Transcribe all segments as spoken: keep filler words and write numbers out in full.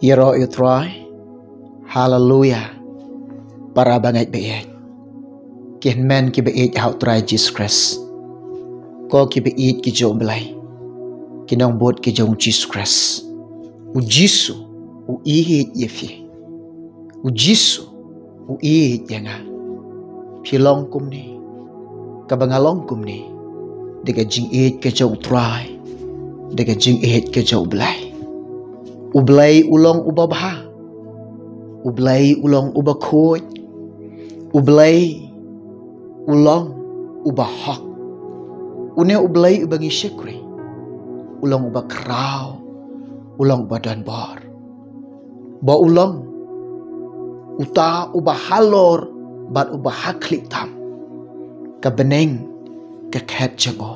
Ïaroh ïa u Trai. Haleluya. Para bangeit ba ïeit, ki hynmen ki ba ïeit ha u Trai Jisu Khrist, ko ki ba ïeit ki jong u Blei, ki nongbud ki jong u Jisu Khrist. U Jisu u ïeit ïa phi. U Jisu u ïeit ïa nga. Phi long kumne, kaba nga long kumne, da ka jingïeit ka jong u Trai, da ka jingïeit ka jong u Blei. U Blei u long uba bha. U Blei u long uba khuid. U Blei u long uba hok. Une u Blei uba ngi shakri u long uba khraw, u long uba donbor. Ba u long uta uba halor bad uba hakhlieh tam. Ka bneng ka khet jong u,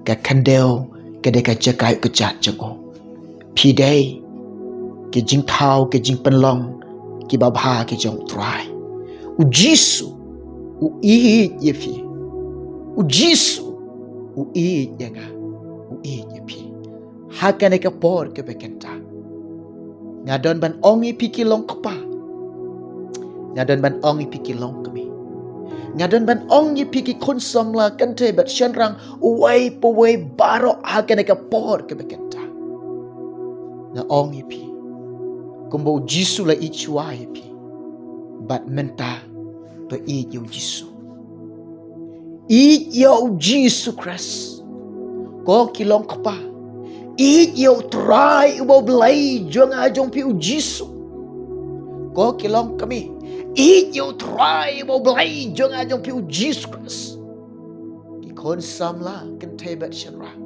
ka khyndew ka dei ka jaka ïuh ka jat jong u. Phi dei ki jingthaw, ki jingpynlong kiba bha ki jong u Trai. U Jisu u ïeit ïa phi. U Jisu u ïeit ïa nga. U ïeit ïa phi. Ha kane ka por kaba kynta, nga don ban ong ïa phi ki long kpa. Nga don ban ong ïa phi ki long kmie. Nga don ban ong ïa phi ki khun samla, kynthei bad shynrang, uwei pa uwei baroh ha kane ka por kaba kynta. Nga ong ïa phi kumba u Jisu u la ïeit shuwa ïa phi, bad mynta to ïeit ïa u Jisu. Ïeit ïa u Jisu Khrist, ko ki long kpa. Ïeit ïa u Trai uba u Blei jong nga jong phi u Jisu, ko ki long kmie. Ïeit ïa u Trai uba u Blei jong nga jong phi u Jisu Khrist. Ki khun samla, kynthei bad shynrang,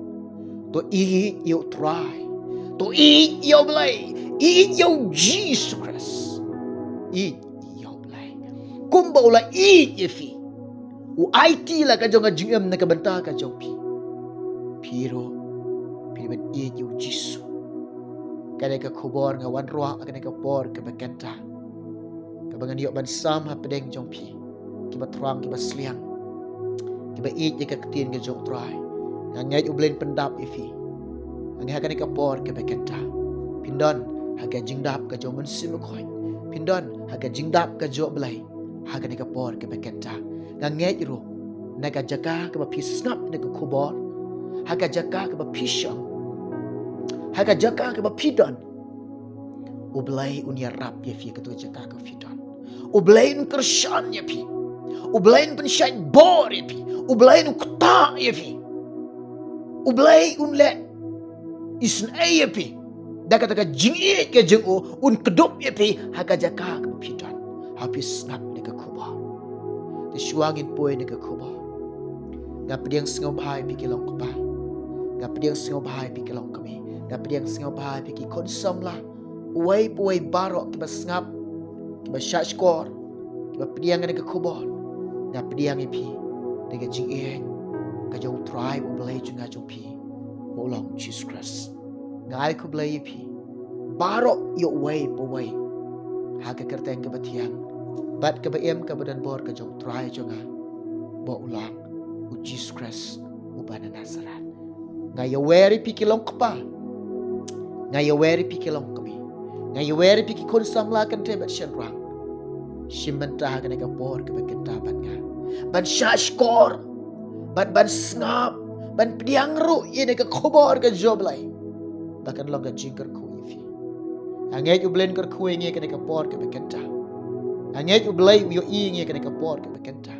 to ïeit ïa u Trai. To ïeit ïa u Blei. Ïeit ïa u Jisu Khrist. Ïeit ïa u Blei kumba u la ïeit ïa phi. U aiti la ka jong ka jingim na ka bynta ka jong phi. Phi ruh phi dei ban ïeit ïa u Jisu. Kane ka khubor nga wanrah ha kane ka por kaba kynta, kaba ngan ïoh ban sam hapdeng jong phi, kiba thrang, kiba sliang, kiba ïeit ïa ka ktien ka jong u Trai. Nga ngeit u Blei un pyndap ïa phi. Nga ngeit ha kane ka por kaba kynta phin don ha ka jingdap ka jong u Mynsiem Bakhuid. Phin don ha ka jingdap ka jong u Blei ha kane ka por kaba kynta. Nga ngeit ruh na ka jaka kaba phi sngap na ka khubor, ha ka jaka kaba phi shong, ha ka jaka kaba phi don, u Blei un ïarap ïa phi ha kato ka jaka kaba phi don. U Blei un kyrshan ïa phi. U Blei un pynshait bor ïa phi. U Blei un ktah ïa phi. U Blei un leh isynei ïa phi. Da kata ka jingïeit ka jong u un kdup ïa phi ha ka jaka kaba phi don. Ha phi sngap na ka khubor. Te shuwa ngin poi na ka khubor, nga pdiang sngewbha ïa phi ki long kpa. Nga pdiang sngewbha ïa phi ki long kmie. Nga pdiang sngewbha ïa phi ki khun samla. Uwei pa uwei baroh kiba sngap, kiba shah shkor, kiba pdiang kane ka khubor. Nga pdiang ïa phi da ka jingïeit ka jong u Trai u Blei jong nga jong phi, ba u long u Jisu Khrist. Nga ai khublei ïa phi baroh, ïa uwei pa uwei, ha ka kyrteng kaba thiang bad kaba im kaba donbor ka jong u Trai jong nga, ba u long u Jisu Khrist uba na Nasareth. Nga ïawer ïa phi ki long kpa. Nga ïawer ïa phi ki long kmie. Nga ïawer ïa phi ki khun samla, kynthei bad shynrang. Shim bynta ha kane ka por kaba kynta bad nga, ban shah shkor bad ban sngap, ban pdiang ruh ïa kane ka khubor ka jong u Blei, ba kan long ka jingkyrkhu ïa phi. Nga ngeit u Blei un kyrkhu ïa ngi ha kane ka por kaba kynta. Nga ngeit u Blei u ïohi ïa ngi ha kane ka por kaba kynta.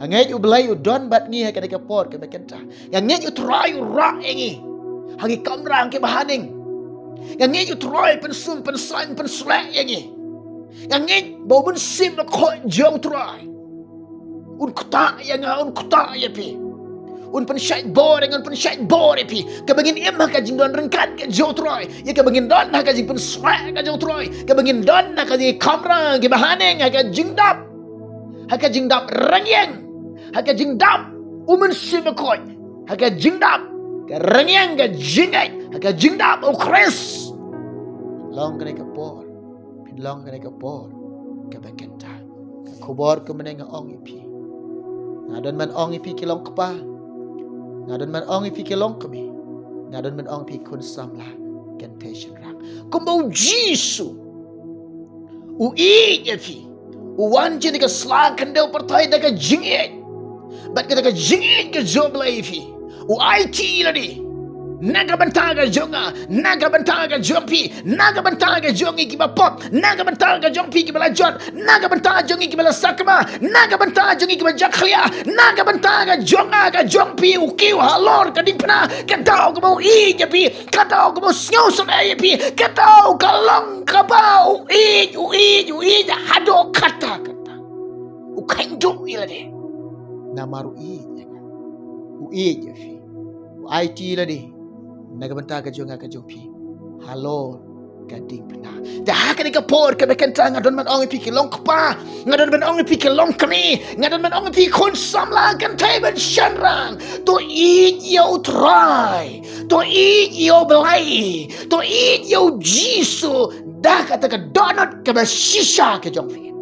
Nga ngeit u Blei u don bad ngi ha kane ka por kaba kynta. Nga ngeit u Trai u rah ïa ngi ha ki kamram kiba ha ning. Nga ngeit u Trai pynsum, pynsaiñ, pynsleh ïa ngi. Nga ngeit ba u Mynsiem Bakhuid jong u Trai un ktah ïa nga, un ktah ïa phi. Un pynshait bor ïa nga, un pynshait bor ïa phi. Kaba ngin im ha ka jingdon ryngkat ka jong u Trai, ïa kaba ngin don ha ka jingpynsleh ka jong u Trai, kaba ngin don ha ka jingkamram kiba ha ning, ha ka jingdap, ha ka jingdap ryngiang, ha ka jingdap u Mynsiem Bakhuid, ha ka jingdap ka ryngiang ka jingngeit, ha ka jingdap u Khrist. Long kane ka por, phin long kane ka por kaba kynta. Ka khubor kumne nga ong ïa phi. Nga don ban ong ïa phi ki long kpa. Nga don ban ong ïa phi ki long kmie. Nga don ban ong ïa phi khun samla, kynthei shynrang. Kumba u Jisu u ïeit ïa phi, u wan sha kane ka sla khyndew pyrthei da ka jingïeit, bad kata ka jingïeit ka jong U Blei ïa phi, u aiti lade na ka bynta ka jong nga, na ka bynta ka jong phi, na ka bynta ka jong ngi kiba pop, na ka bynta ka jong phi kiba la jot, na ka bynta jong ngi kiba la sakma, na ka bynta jong ngi kiba jakhlia, na ka bynta ka jong nga ka jong phi, u kiew halor ka diengphna, ka daw kaba u ïeit ïa phi, ka daw kaba u sngew sngewsynei ïa phi, ka daw ka long kaba u ïeit, u ïeit, u ïeit haduh katta katta. U kynduh ïa lade namar u ïeit ïa nga, u ïeit ïa phi, u aiti lade na ka bynta ka jong nga ka jong phi halor ka diengphna. Te ha kane ka por kaba kynta nga don ban ong ïa phi ki long kpa, nga don ban ong ïa phi ki long kmie, nga don ban ong ïa phi khun samla kynthei bad shynrang, to ïeit ïa U Trai, to ïeit ïa U Blei, to ïeit ïa U Jisu da kata ka dohnud kaba shisha ka jong phi.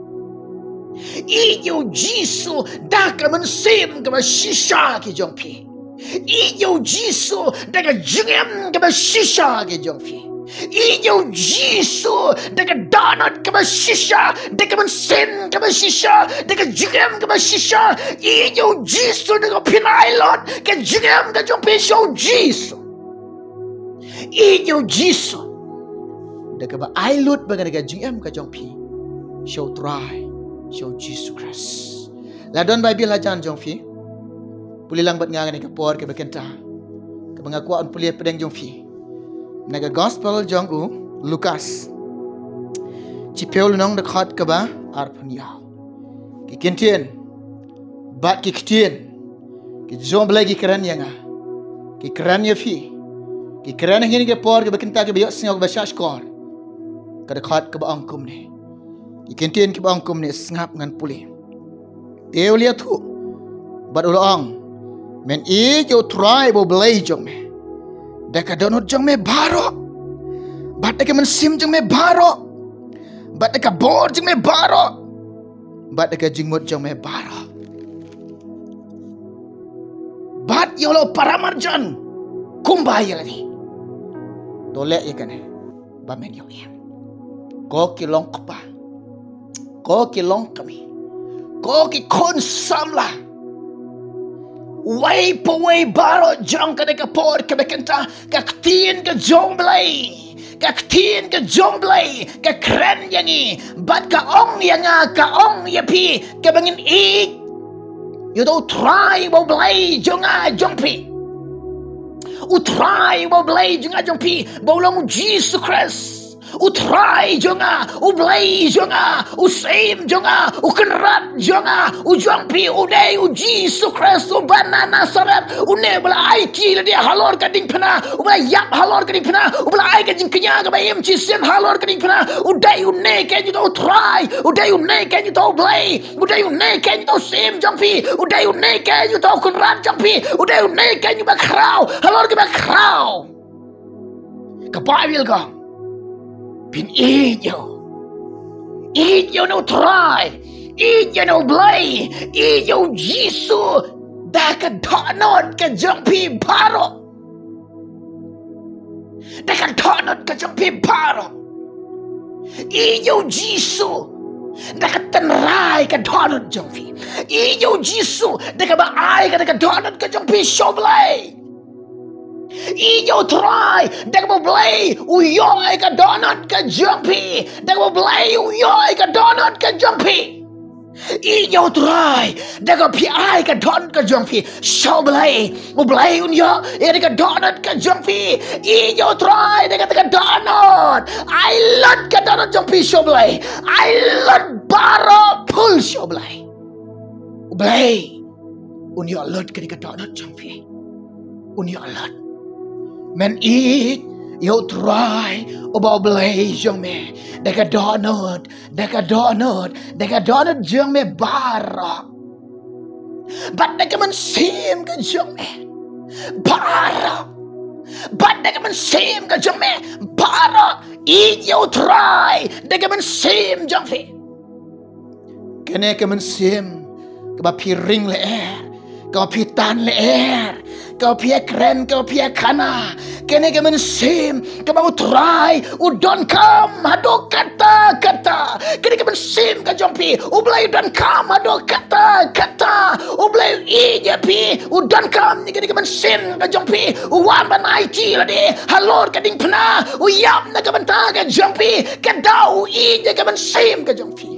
Ïeit ïa U Jisu da ka mynsiem kaba shisha ka jong phi. Ïeit ïa U Jisu da ka jingim kaba shisha ka jong phi. Ïeit ïa U Jisu da ka dohnud kaba shisha, da ka mynsiem kaba shisha, da ka jingim kaba shisha. Ïeit ïa U Jisu da ka pynailut ka jingim ka jong phi sha U Jisu. Ïeit ïa U Jisu da kaba ai lut ba ka da ka jingim ka jong phi sha U Trai, sha U Jisu Khrist. La don Baibl hajan jong phi? Pule lang bad nga ha kane ka por kaba kynta, kaba nga kwah ban pule pdeng jong phi na ka Gospel jong u Lukas, shiphew lynnong, dkhot kaba arphew hynñiew. Ki kyntien bad ki ktien ki jong U Blei ki kren ïa nga, ki kren ïa phi, ki kren ha kane ka por kaba kynta, kiba ïohsngew, kiba shahshkor. Ka dkhot kaba ong kumne, ki kyntien kiba ong kumne, sngap ngan pule. Te u la ïathuh bad u la ong, men ïeit ïa U Trai ba U Blei jong me da ka dohnud jong me baroh, bad da ka mynsiem jong me baroh, bad da ka bor jong me baroh, bad da ka jingmut jong me baroh, bad ïa u longparamarjan kumba ïa lade. To leh ïa kane ba men ïoh ïa. Ko ki long kpa, ko ki long kmie, ko ki khun samla, uwei pa uwei baroh jong kane ka por kaba kynta, ka ktien ka jong U Blei, ka ktien ka jong U Blei ka kren ïa ngi bad ka ong ïa nga, ka ong ïa phi, kaba ngin ïeit ïa uta U Trai uba U Blei jong nga jong phi. U Trai uba U Blei jong nga jong phi, ba u long U Jisu Khrist. U Trai jong nga, U Blei jong nga, U Syiem jong nga, U Kynrad jong nga, u jong phi u dei U Jisu Khrist uba na Nasareth, une uba la aiti lade halor ka diengphna, uba la ïap halor ka diengphna, uba la ai ka jingkñia kaba im shisien halor ka diengphna. U dei une keiñ uta U Trai, u dei une keiñ uta U Blei, u dei une keiñ uta U Syiem jong phi, u dei une keiñ uta U Kynrad jong phi, u dei une keiñ uba khraw halor kiba khraw. Ka Baibl ka ong, phin ïeit ïa u, ïeit ïa une U Trai, ïeit ïa une U Blei, ïeit ïa U Jisu da ka dohnud ka jong phi baroh. Da ka dohnud ka jong phi baroh. Ïeit ïa U Jisu da ka tynrai ka dohnud jong phi. Ïeit ïa U Jisu da kaba ai ka, da ka dohnud ka jong phi sha U Blei. Ïeit ïa U Trai da kaba U Blei u ïoh ïa ka dohnud ka jong phi, da kaba U Blei u ïoh ïa ka dohnud ka jong phi. Ïeit ïa U Trai da kaba phi ai ka dohnud ka jong phi sha U Blei, U Blei un ïoh ïa ka dohnud ka jong phi. Ïeit ïa U Trai da kata ka dohnud, ai lut ka dohnud jong phi sha U Blei, ai lut baroh phul sha U Blei. U Blei un ïoh lut kane ka dohnud jong phi. Un ïoh lut. Men ïeit ïa U Trai uba U Blei jong me da ka dohnud, da ka dohnud, da ka dohnud jong me baroh, bad da ka mynsiem ka jong me baroh, bad da ka mynsiem ka jong me baroh. Ïeit ïa U Trai da ka mynsiem jong phi. Kane ka mynsiem kaba phi ring lyer, kaba phi tan lyer, kaba phi ïakren, kaba phi ïakhana, Kane ka mynsiem kaba U Trai u donkam haduh katta katta. Kane ka mynsiem ka jong phi, U Blei u donkam haduh katta katta. U Blei u ïeit ïa phi, u donkam ïa kane ka mynsiem ka jong phi. U wan ban aiti lade halor ka diengphna, u ïap na ka bynta ka jong phi. Ka daw u ïeit ïa ka mynsiem ka jong phi.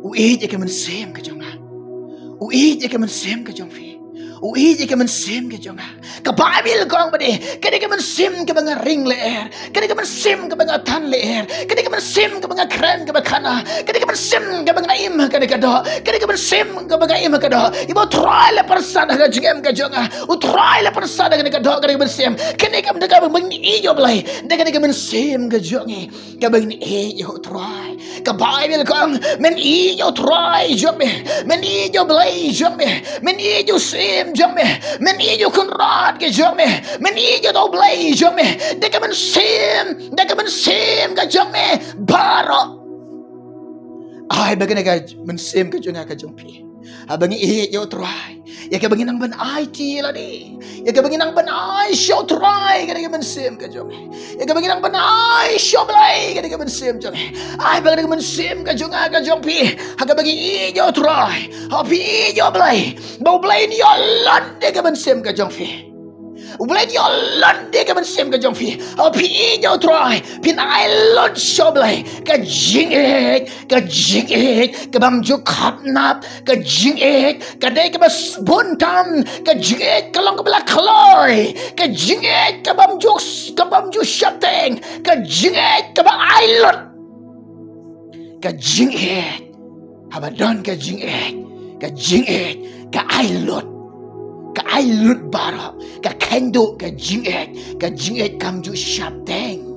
U ïeit ïa ka mynsiem ka jong nga. U ïeit ïa ka mynsiem ka jong phi. U ïeit ïa ka mynsiem ka jong nga. Ka Baibl ka ong ba dei, ka dei ka mynsiem kaba nga ring lyer, ka dei ka mynsiem kaba nga tan lyer, ka dei ka mynsiem kaba nga kren kaba khana, ka dei ka mynsiem kaba nga im ha kane ka doh, ka dei ka mynsiem kaba nga im ha ka doh. Iba U Trai la pyrsad ha ka jingim ka jong nga, U Trai la pyrsad ha kane ka doh, ka dei ka mynsiem. Kane ka dei kaba ngin ïeit ïa U Blei, dei kane ka mynsiem ka jong ngi. Kaba ngin ïeit ïa U Trai. Ka Baibl ka ong, men ïeit ïa U Trai jong me, men ïeit ïa U Blei jong me, men ïeit ïa u Syiem jong me, men ïeit ïa u Kynrad ka jong me, men ïeit ïa U Blei jong me. Da ka mynsiem, da ka mynsiem ka jong me baroh. Ai ba kane ka mynsiem ka jong nga ka jong phi. Haba ngi ïeit ïa U Trai, ïa kaba ngi nang ban aiti lade, ïa kaba ngi nang ban ai sha U Trai, ka dei ka mynsiem ka jong ngi. Ïa kaba ngi nang ban ai sha U Blei, ka dei ka mynsiem jong ngi. Ai ba ka dei ka mynsiem ka jong nga ka jong phi. Ha kaba ngi ïeit ïa U Trai, ha phi ïeit ïa U Blei, ba U Blei un ïoh lut ïa ka mynsiem ka jong phi. U Blei un ïoh lut ïa ka mynsiem ka jong phi. Ha phi ïeit ïa U Trai, phin ai lut sha U Blei ka jingïeit, ka jingïeit kabym ju khatnap, ka jingïeit ka dei kaba bun tam, ka jingïeit ka long kaba la kloi, ka jingïeit kabym ju, kabym ju shapteng, ka jingïeit kaba ai lut. Ka jingïeit, haba don ka jingïeit, ka jingïeit ka ai lut, ka ai lut baroh, ka kynduh ka jingïeit, ka jingïeit kam ju shapteng.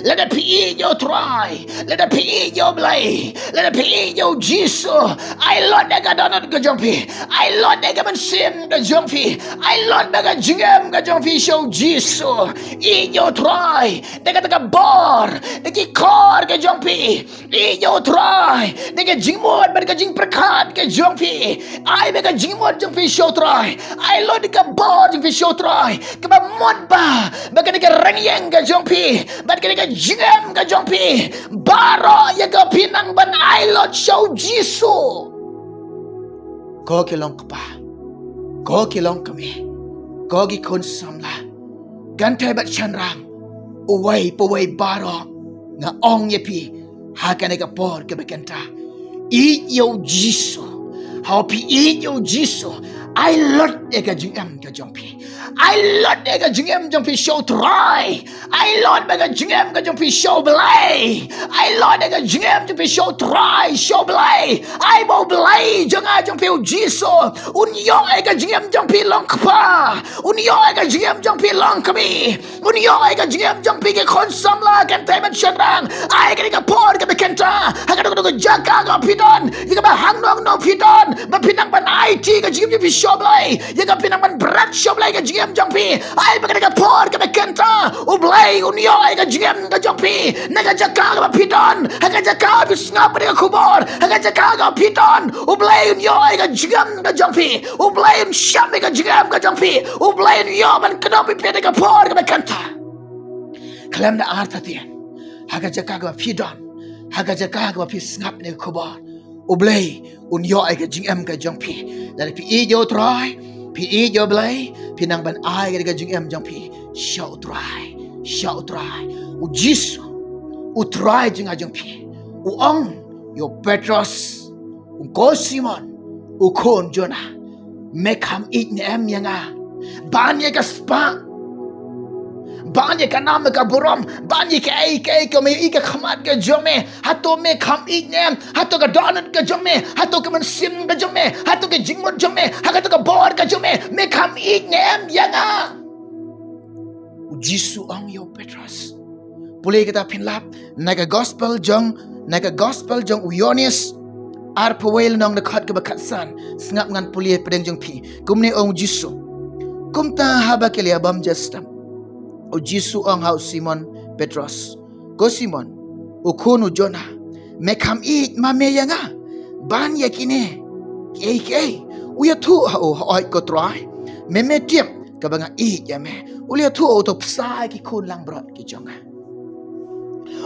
Lada phi ïeit ïa U Trai, lada phi ïeit ïa U Blei, lada phi ïeit ïa U Jisu, ai lut da ka dohnud ka jong phi, ai lut da ka mynsiem ka jong phi, ai lut da ka jingim ka jong phi sha U Jisu. Ïeit ïa U Trai da kata ka bor, da ki kor ka jong phi. Ïeit ïa U Trai da ka jingmut bad ka jingpyrkhat ka jong phi. Ai ba ka jingmut jong phi sha U Trai, ai lut da ka bor jong phi sha U Trai, kaba mut ba, ba kane ka rynïeng ka jong phi bad kane ka jingim ka jong phi, baroh ïa ka phi nang ban ai lut sha U Jisu. Ko ki long kpa, ko ki long kmie, ko ki khun samla, kynthei bad shynrang, uwei pa uwei baroh, nga ong ïa phi ha kane ka por kaba kynta, ïeit ïa U Jisu. Ha phi ïeit ïa U Jisu, ai lut ïa ka jingim ka jong phi. Ai lut ïa ka jingim jong phi sha U Trai. Ai lut ba ka jingim ka jong phi sha U Blei. Ai lut ïa ka jingim jong phi sha U Trai, sha U Blei. Ai ba U Blei jong nga jong phi U Jisu un ïoh ïa ka jingim jong phi long kpa, un ïoh ïa ka jingim jong phi long kmie, un ïoh ïa ka jingim jong phi ki khun samla, kynthei bad shynrang. Ai kane ka por kaba kynta, ha kano kano ka jaka kaba phi don, ïa kaba hangno hangno phi don, ba phi nang ban aiti ka jingim jong phi sha U Blei, ïa kaba phi nang ban bret sha U Blei ka jingim jong phi. Ai ba kane ka por kaba kynta U Blei un ïoh ïa ka jingim ka jong phi na ka jaka kaba phi don, ha ka jaka ba phi sngap ïa ka khubor, ha ka jaka kaba phi don, U Blei un ïoh ïa ka jingim ka jong phi. U Blei un shem ïa ka jingim ka jong phi. U Blei un ïoh ban kynnoh ïa phi ha kane ka por kaba kynta. Khlem da artatien, ha ka jaka kaba phi don, ha ka jaka kaba phi sngap ïa ka khubor, U Blei un ïoh ïa ka jingim ka jong phi. Lada phi ïeit ïa U Trai, phi ïeit ïa U Blei, phi nang ban ai ïa ka jingim jong phi sha U Trai, sha U Trai. U Jisu, U Trai jong nga jong phi, u ong ïa u Petros, u, ko Simon, u khun Jona, me kham ïeit ne em ïa nga ban ïa ka spah, ban ïa ka nam ka burom, ban ïa kaei kaei kaba me ïohi ha khmat ka jong me? Hato me kham ïeit ne em? Hato ka dohnud ka jong me, hato ka mynsiem ka jong me, hato ka jingmut jong me, ha kato ka bor ka jong me, me kham ïeit ne em ïa nga? U Jisu ong ïa u Petros. Pule kita phin lap na ka gospel jong, na ka gospel jong u Ïoannis, arphew wei lynnong, dkhot kaba khatsan. Sngap, ngan pule pdeng jong phi. Kumne ong u Jisu: Kumta haba ki la ïa bam ja stem, u Jisu ong ha u Simon Petros: Ko Simon, u khun u Jona, me kham ïeit ma me ïa nga ban ïa kine kiei kiei? U ïathuh ha u: Hooid ko Trai, me me tip kaba nga ïeit ïa me. U la ïathuh, u to bsa ïa ki khun langbrot ki jong nga.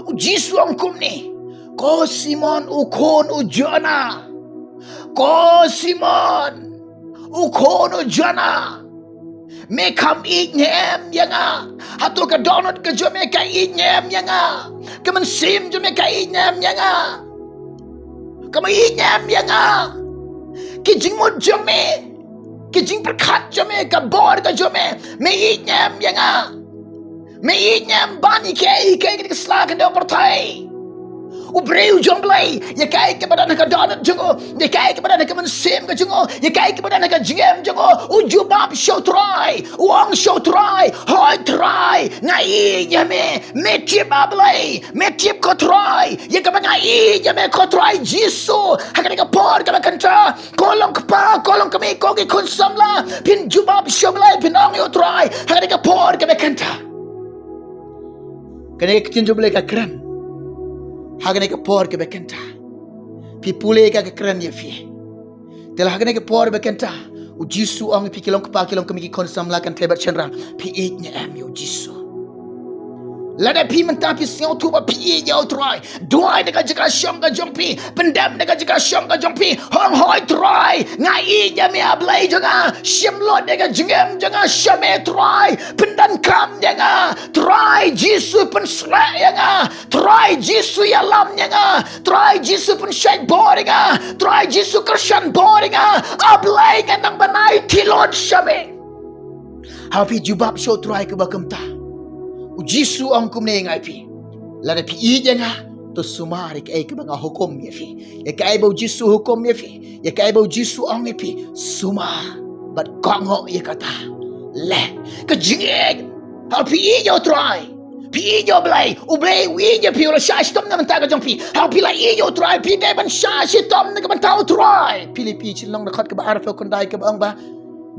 U Jisu u ong kumne, ko Simon u khun u Jona, ko Simon u khun u Jona, me kham ïeit ne em ïa nga? Hato ka dohnud ka jong me ka ïeit ne em ïa nga? Ka mynsiem jong me ka ïeit ne em ïa nga? Ka me ïeit ne em ïa nga? Ki jingmut jong me, ki jingpyrkhat jong me, ka bor ka jong me, me ïeit ne em ïa nga? Me ïeit ne em ban ïa kiei kiei ki sla ka dei pyrthei? U briew jong Blei, ïa kaei kaba don ha ka dohnud jong u, ïa kaei kaba don ha ka mynsiem ka jong u, ïa kaei kaba don ha ka jingim jong u, u jubab sha u Trai, u ong sha u Trai, hooid Trai, nga ïeit ïa me. Me tip A Blei, me tip ko Trai, ïa kaba nga ïeit ïa me ko Trai Jisu. Ha kane ka por kaba kynta, ko long kpa, ko long kmie, ko ki khun samla, phin jubab sha u Blei, phin ong ïa u Trai ha kane ka por kaba kynta. Kane ka ktien jong U Blei ka kren ha kane ka por kaba kynta. Phi pule ka, ka kren ïa phi. Te la ha kane ka por ba kynta, U Jisu u ong ïa phi ki long kpa, ki long kmie, ki khun samla, kynthei bad shynrang, phi ïeit ne em ïa U Jisu? Lada phi mynta phi sngewthuh ba phi ïeit ïa U Trai, duwai na ka jaka shong ka jong phi, pyndem na ka jaka shong ka jong phi, ong, hooid Trai, nga ïeit ïa me A Blei jong nga, shim lut ïa ka jingim jong nga sha me Trai, pyndonkam ïa nga Trai Jisu, pynshlur ïa nga Trai Jisu, ïalam ïa nga Trai Jisu, pynshait bor ïa nga Trai Jisu, kyrshan bor ïa nga A Blei, nga nang ban aiti lut sha me. Haba phi jubab sha U Trai kaba kumta, U Jisu u ong kumne ïa phi, lada phi ïeit ïa nga, to sumar ïa kaei kaba nga hukum ïa phi. Ïa kaei ba U Jisu u hukum ïa phi, ïa kaei ba U Jisu u ong ïa phi, sumar bad kohnguh ïa kata. Leh, ka jingïeit. Haba phi ïeit ïa U Trai, phi ïeit ïa U Blei, U Blei u ïeit ïa phi, u la shah shitom na ka bynta ka jong phi. Haba phi la ïeit ïa U Trai, phi dei ban shah shitom na ka bynta U Trai. Philippi lynnong dkhot kaba arphew khyndai kaba ong ba,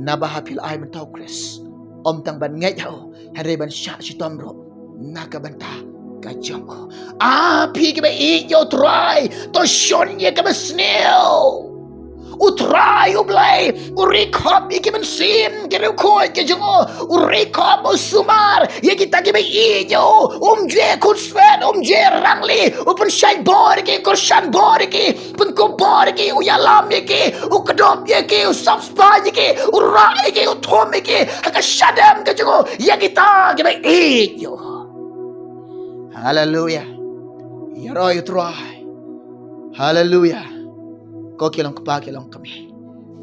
naba haba phi la ai bynta U Khrist, ym tang ban ngeit ha u, hynrei ban shah shitom ruh na ka bynta ka jong u. A phi kiba ïeit ïa U Trai, to shun ïa kaba sniew. U Trai U Blei u ri khop ïa ki mynsiem ki riewkhuid ki jong u. U ri khop, u sumar ïa kita kiba ïeit ïa u. Um ju khunswet, um ju rangli. U pynshait bor ïa ki, kyrshan bor ïa ki, pynkup bor ïa ki, u ïalam ïa ki, u kdup ïa ki, u sap spah ïa ki, u rah ïa ki, u thum ïa ki ha ka shadem ka jong u, ïa kita kiba ïeit ïa u. Haleluya. Ïaroh ïa U Trai. Haleluya. Ko ki long kpa, ki long kmie,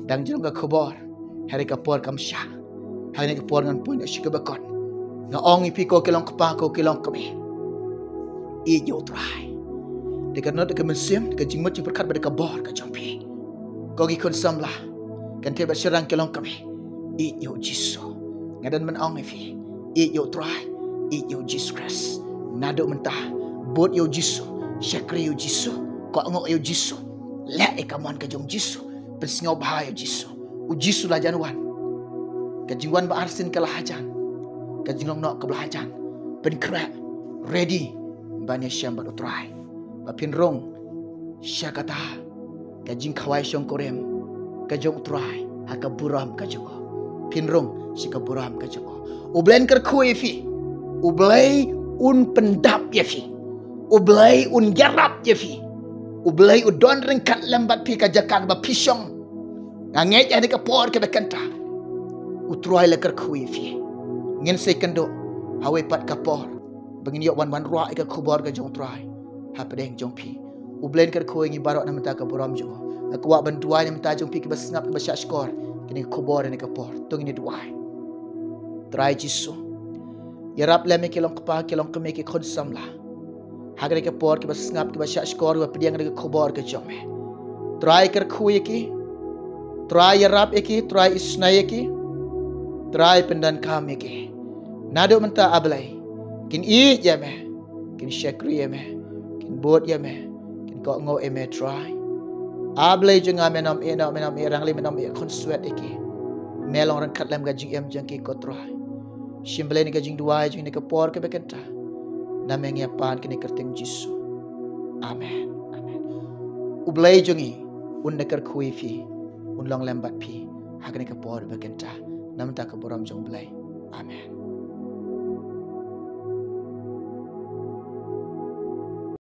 dang jrong ka khubor ha kane ka por kam shah. Ha kane ka por ngan poi na shi kaba kut. Nga ong ïa phi, ko ki long kpa, ko ki long kmie, ïeit ïa U Trai da ka dohnud, da ka mynsiem, da ka jingmut jingpyrkhat bad da ka bor ka jong phi. Ko ki khun samla, kynthei bad shynrang, ki long kmie, ïeit ïa U Jisu. Nga don ban ong ïa phi, ïeit ïa U Trai, ïeit ïa U Jisu Khrist. Naduh mynta, bud ïa U Jisu, shakri ïa U Jisu, kohnguh ïa U Jisu, leh ïa ka mon ka jong U Jisu, pynsngewbha ïa U Jisu. U Jisu la jan wan. Ka jingwan ba arsien ka la hajan. Ka jinglong noh kaba la hajan. Pynkhreh, ready ban ïashem bad U Trai, ba phin rung sha kata ka jingkhawai shongkurim ka jong U Trai ha ka burom ka jong u. Phin rung sha ka burom ka jong u. U Blei un kyrkhu ïa phi. U Blei un pyndap ïa phi. U Blei un ïarap ïa phi. U Blei u don ryngkat lem bad phi ka jaka kaba phi shong. Nga ngeit ha kane ka por kaba kynta, U Trai u la kyrkhu ïa phi. Ngin sa ïakynduh ha kawei pat ka por ba ngin ïoh wan wanrah ïa ka khubor ka jong U Trai hapdeng jong phi. U Blei un kyrkhu ïa ngi baroh na ka bynta ka burom jong u. Nga kwah ban duwai na ka bynta jong phi kiba sngap, kiba shahshkor ïa kane ka khubor ha kane ka por. To ngin ïa duwai. Trai Jisu, ïarap lem ïa ki long kpa, ki long kmie, ki khun samla ha kane ka por, kiba sngap, kiba shahshkor, kiba pdiang ïa ka khubor ka jong me. Trai kyrkhu ïa ki. Trai ïarap ïa ki, Trai isynei ïa ki. Trai pyndonkam ïa ki. Naduh mynta A Blei, kin ïeit ïa me, kin shakri ïa me, kin bud ïa me, kin kohnguh ïa me Trai. A Blei jong nga, me nym ïeh noh, me nym ïeh rangli, me nym ïeh khunswet ïa ki. Me long ryngkat lem ka jingim jong ki ko Trai. Shim Blei ïa ka jingduwai jong ngi ha kane ka por kaba kynta. Na me ngi ïa pan kane ha ka kyrteng Jisu. Amen. Amen. U Blei jong ngi un da kyrkhu ïa phi, un long lem bad phi ha kane ka por kaba kynta. na ka bynta ka burom jong U Blei. Amen.